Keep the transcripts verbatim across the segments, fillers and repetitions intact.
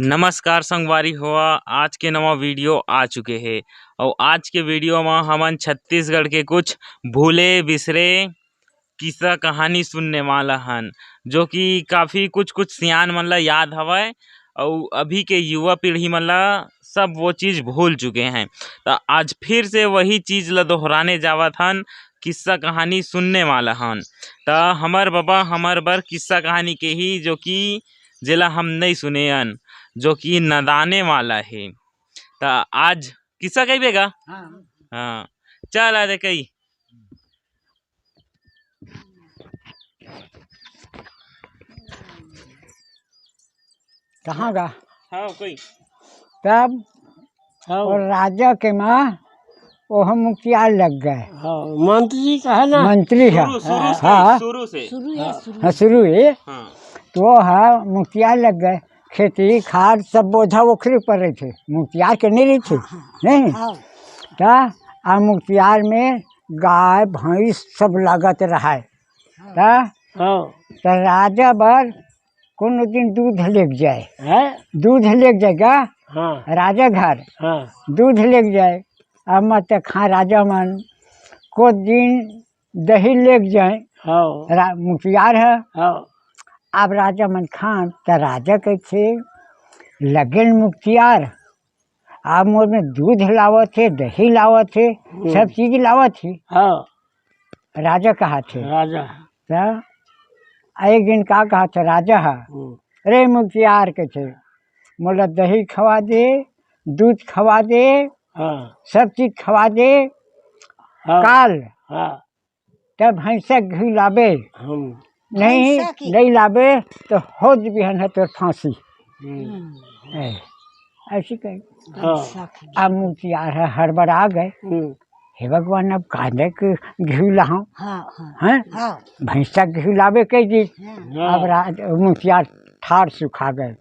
नमस्कार संगवारी हो, आज के नवा वीडियो आ चुके हे। अउ आज के वीडियो म हमन छत्तीसगढ़ के कुछ भूले बिसरे किस्सा कहानी सुनने वाला हन, जो कि काफ़ी कुछ-कुछ सियान मन ला याद हवय, अउ अभी के युवा पीढ़ी मन ला सब वो चीज़ भूल चुके हैं। त आज फिर से वही चीज़ ला दोहराने जावत हन, किस्सा कहानी सुनने वाला हन। त हमर बबा हमर बर किस्सा कहानी केही, जो कि जेला हम नइ सुने अन, जो कि नदाने वाला हे। त आज किस्सा कहिबे गा? हाँ। हाँ। चल आ दे कही। कहाँ गा? हाँ, कोई। तब हाँ। और राजा के माँ ओह मुखिया लग गए। हाँ, मंत्री का है ना? मंत्री है। शुरू, शुरू से, हाँ। शुरू से। शुरू है, हाँ। शुरू। हाँ, शुरू है। हाँ। तो ओह मुखिया लग गए। खेती खार सब बोझा ओखरे ऊपर रहिथे, मुखियार के नहीं रहिथे, हाँ, हाँ। नहीं? हाँ। त आ मुखियार में गाय, भैंस सब लागत रहाय। हाँ। त, हाँ। त राजा बर कोनो दिन दूध लेग जाय। हैं? दूध लेग जाय गा? हाँ। राजा घर। हाँ। दूध लेग जाय। अब मत खा राजा मन, को दिन दही लेग जाय। हाँ। रा-, मुखियार है। हाँ। अब राजा मन खान, त राजा कहिथे, "लगेन मुखियार, आप मोर में दूध लावत हे, दही लावत हे, हम्म। सब चीज लावत हे।" हाँ। राजा कहाथे। राजा। त एक दिन का कहाथे राजा ह, हम्म। "रे मुखियार," कहिथे, "मोला दही खवा दे, दूध खवा दे, हाँ। सब चीज खवा दे, हाँ। काल।" हाँ। तब भैंसा घी लाबे। हम। नहीं, भैंसा की। नहीं लाबे तो होत बिहन है तोर फांसी। हम्म। ए, ऐसी कही। हाँ। भैंसा की। अब मुखियार है, हड़बड़ा गए। हम्म। "हे भगवान, अब कांदे के घी लाहूं?" हाँ, हाँ। हैं? हाँ। भैंसा घी लाबे कह दी। हाँ। अब राज-, मुखियार ठाड़ सुखा गए।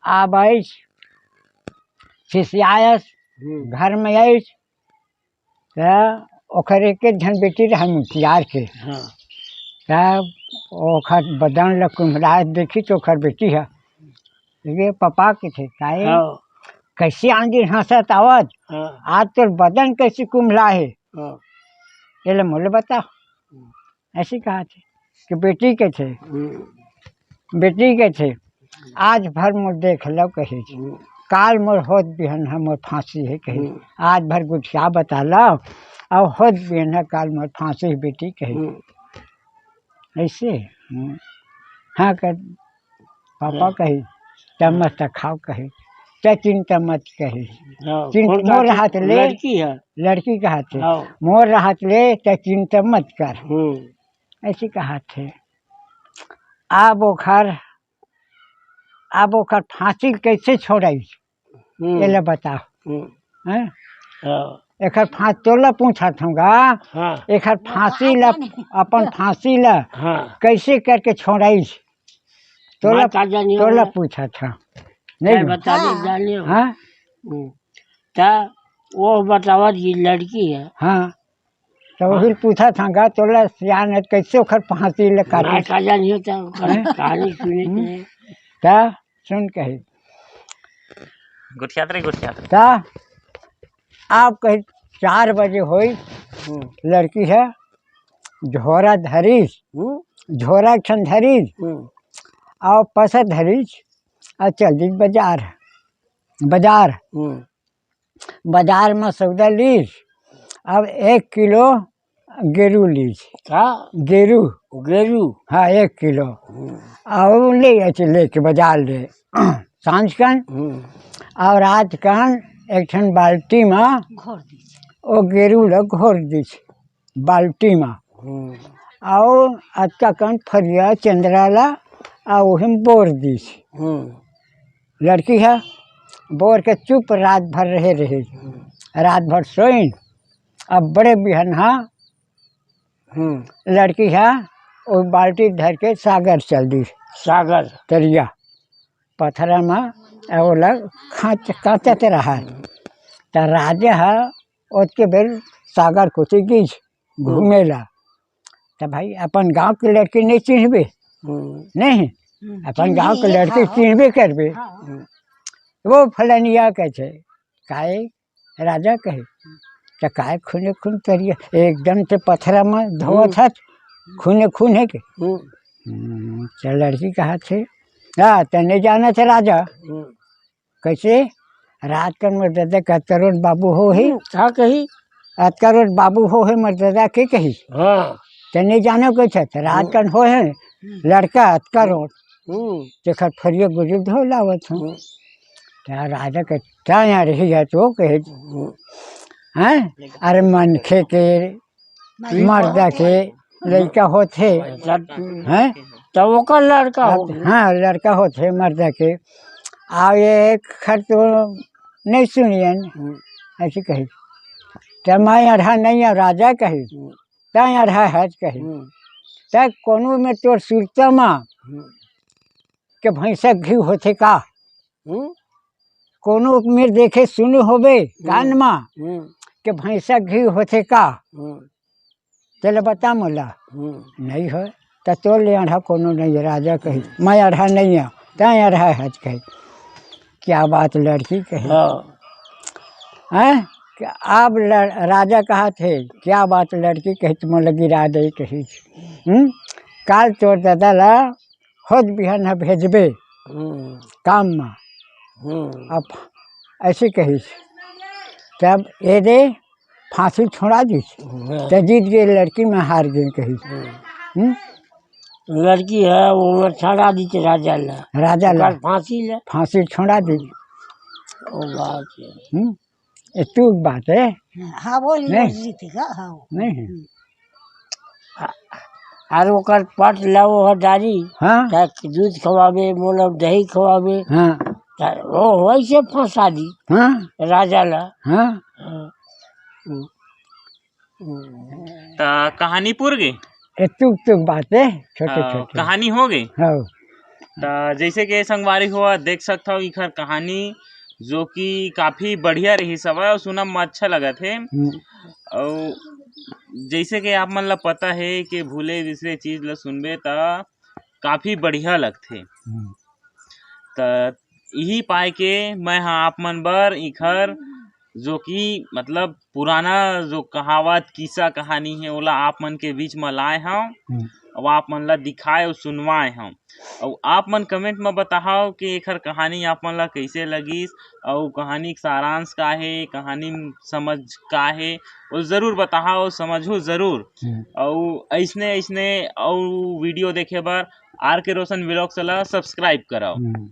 अब आइस, खिसियायस, हम्म। घर में आइस, त ओखर एक, एक झन बेटी रहा मुखियार के। हाँ। त ओखर बदन ल कुम्हलाए देखी त ओखर बेटी ह, "ये पापा," कथे, "काहे? हाँ। कैसे आंधी हंसत आवत? हाँ। आज तोर बदन कैसे कुम्हला हे? हाँ। ये ले मोला बता।" हम्म। ऐसे कहाथे कि बेटी कथे, हम्म। बेटी कथे, "आज भर मोर देख लो," कही, हम्म। "काल मोर होत बिहन है, मोर फांसी है," कही, हम्म। "आज भर गुठिया बता लो, अउ होत बिहन है, काल मोर फांसी है बेटी," कही। हम्म। ऐसे, हम्म। हाँ कर, पापा हाँ। कही, "त मत खाओ," कही, "त चिंता मत," कही। हाँ, चिंता कौन मोर कहते? हाथ ले, लड़की है। लड़की कहाथे, हाँ। "मोर हाथ ले, त चिंता मत कर।" हम्म। ऐसे कहाथे। अब ओखर, अब ओखर फांसी कैसे छोड़ाई? हम्म। ये ले बताओ। हम्म। हैं? हाँ। एखर फांस-, तोला पूछत हूँ गा, हाँ। एखर फांसी ला, अपन फांसी ला हाँ। कैसे करके छोड़ाई? तोला, मैं का जानियो तोला मैं। पूछत हूँ। नहीं मैं बता दे, हाँ। जानियो। हाँ? हम्म। त वो बतावत ये लड़की है। हाँ। त हाँ। वही पूछत हूँ गा, तोला सियान है, कैसे ओखर फांसी ले काटे? मैं का जानियो त ओखर हैं? कहानी सुने के हम्म। लिए। त सुन कही। गुठियात रही, गुठियात रही। त आप कही चार बजे होई, हम्म। लड़की है, झोरा धरिस, हम्म। झोरा एक ठन धरिस, हम्म। अउ पसा धरिस, अउ चल दिस बाजार, बाजार। हम्म। बाजार म सौदा लीस, अब एक किलो गेरू लीस। का? गेरू। गेरू? हाँ, एक किलो। हम्म। अउ ले आइस लेके बाजार ले। सांझ कन हम्म। अउ रात कन एक ठन बाल्टी म घोर दीस। ओ गेरू ल घोर दीस बाल्टी म। हम्म। अउ अतका कन फरिया चंदरा ल अउ ओही म बोर दीस। हम्म। लड़की ह बोर के चुप रात भर रहे रहे। हम्म। रात भर सोइन। अब बड़े बिहन ह हम्म। लड़की ह ओ बाल्टी धर के सागर चल दिस। सागर। तरिया। पथरा म ओला खांच-, कांचत रहा। त राजा ह ओतके बेर सागर कोती गिस हम्म। घूमे ला। त भाई अपन गांव के लड़की नहीं चिन्हबे, हम्म। नहीं? हम्म। अपन गांव के चिन्हबे लड़की हाँ। चिन्हबे करबे। हाँ। हम्म। वो फलनिया कहिथे, "काय राजा?" कहे, "त काय खूने खून तरिया, एकदम ते पथरा म धोवत हम्म। हस, खूने खून हे के?" हम्म। हम्म, त लड़की कहत हे, "हाँ, त नइ जानत हे राजा।" हम्म। कइसे? "रात कन मोर ददा के अतका रोट बाबू होही।" हम्म, का कही? "अतका रोट बाबू होहे मोर ददा के," कही। हाँ। "त नइ जानो कइसे? त रात हम्म। कन होहे लड़का अतका रोट। हम्म। तेखर फरिया गुजर धो लावत हूँ।" हम्म। त राजा के तैं रही है तो कहे, हम्म। हैं? अरे मनखे के, मर्दा के लइका होथे, हैं? त ओकर लड़का अब, होथे। हाँ, लड़का होथे मर्दा के। आ ये खर तो नइ सुनियन, हम्म। अइसे कही। त मैं अड़हा नइ हँव, राजा कही। हम्म। तैं अड़हा हस कही। हम्म। त कोनो में तोर सुरता म हम्म। के भैंसा घी होथे का? हम्म? कोनो मेर देखे सुने होबे हम्म। कान म हम्म। के भैंसा घी होथे का? हम्म। तेला बता मोला। हम्म। नइ होय, त तोर ले अड़हा कोनो नइ हे, राजा कही। हम्म। मैं अड़हा नइ हँव, तैं अड़हा हस कही। क्या बात लड़की कही। हाँ। हैं? कि अब लड़-, राजा कहत हे, "क्या बात लड़की कही, त मोला गिरा दे कही। हम्म? काल तोर ददा ला होत बिहान ह भेजबे हम्म। काम म।" हम्म। अब अइसे कहिस, तब ए दे फांसी छोड़ा दिस, हाँ। त जीत गे लड़की, मैं हार गे कहिस। हम्म। हम्म? लड़की हे, वो छोड़ा दिस राजा ला। राजा ला। ओकर फांसी ला। फांसी छोड़ा दिस। ओ बात हे। हम्म? ये तो बात हे। हाँ, वो नहीं। लड़की थी का? हाँ। नहीं है। हम्म। आ-, आर ओकर पट ला वो ह डारी, हाँ। त दूध खवाबे, मोला दही खवाबे, हाँ। त वो वइसे फंसा दी हाँ। राजा ला। हाँ। हाँ। हम्म। हम्म। त कहानी पुर गे? ए, टुक टुक बात हे, छोटे हाँ, छोटे। कहानी हो गे? हाँ। त जइसे कि संगवारी हो, देख सकथव इखर कहानी, जो कि काफी बढ़िया रहिस हवय अउ सुनब म अच्छा लगत हे। हम्म। अउ जइसे कि आप मन ल पता हे कि भूले बिसरे चीज ल सुनबे त काफी बढ़िया लगथे। हम्म। त इही पाय के मैं ह आप मन बर इखर जो कि मतलब पुराना जो कहावत, किस्सा कहानी हे, ओला आप मन के बीच म लाए हंव। हम्म। अउ आप मन ला दिखाए अउ सुनवाए हंव। अउ आप मन comment म बताहव कि एखर कहानी आप मन ला कइसे लगिस, अउ कहानी के सारांश का हे, कहानी म समझ का हे, वो जरूर बताहव, समझहू जरूर। हम्म। अउ अइसने, अइसने अउ video देखे बर आर के रोशन vlogs ला subscribe करव। हम्म।